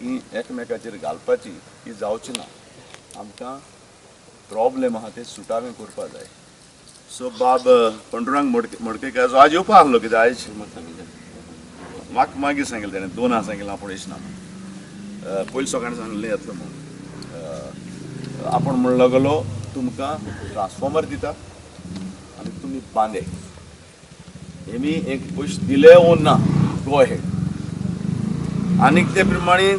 ही एकमेकाचेर घालपाची ही जावची ना. आमकां प्रॉब्लेम आहा ते सुटावे करपा जाय. सो बाब पंडुरांग मडकेकार जो आज येवपा आहलो, कित्याक आयज म्हाका मागीर सांगलें तेणें, 2 सांगलें आपूण येना, पयलीं सकाळीं सांगलें येतलो म्हूण. आपूण म्हण लागलो तुमकां ट्रान्सफॉर्मर दिता आनी तुमी बांदे, हेमी एक पयशे दिले वो ना, गो अहेड. आनीक ते प्रमाणे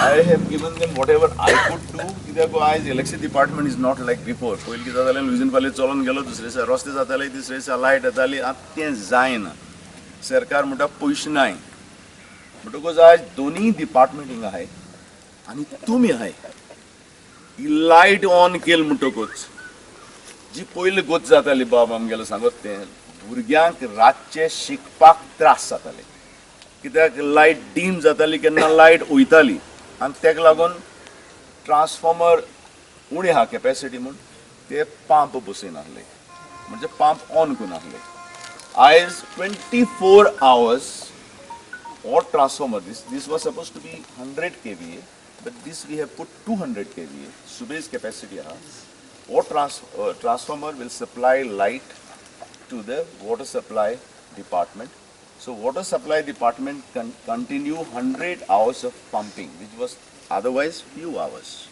I have given them whatever I could do, कित्याक आयज election department is not like before. पयलीं कितें जातालें, लुईझीन पाले चलोन गेलो, दुसरे दिसा रस्ते जाताले, तिसरे दिसा लायट येताली. आतां तें जायना. सरकार म्हणटा पयशे नाय. म्हणटकूच आयज दोनूय डिपार्टमेंट हिंगा आहाय आनी तुमी आहाय. ही लायट ऑन केली म्हणटकूच जी पयली गोत जाताली बाब आमगेलो सांगत तें, भुरग्यांक रातचे शिकपाक त्रास जाताले, कित्याक लायट डीम जाताली, केन्ना लायट वयताली आनी ताका लागून ट्रान्सफॉर्मर उणें आहा कॅपेसिटी म्हूण ते पंप बसयनासले, म्हणजे पंप ऑन करनासले. आयज 24 hours or transformer, this was supposed to be 100 kVA, but this we have put 200 kVA, Sube's capacity aha. Or transformer will supply light to the water supply department. So water supply department can continue 100 hours of pumping, which was otherwise few hours.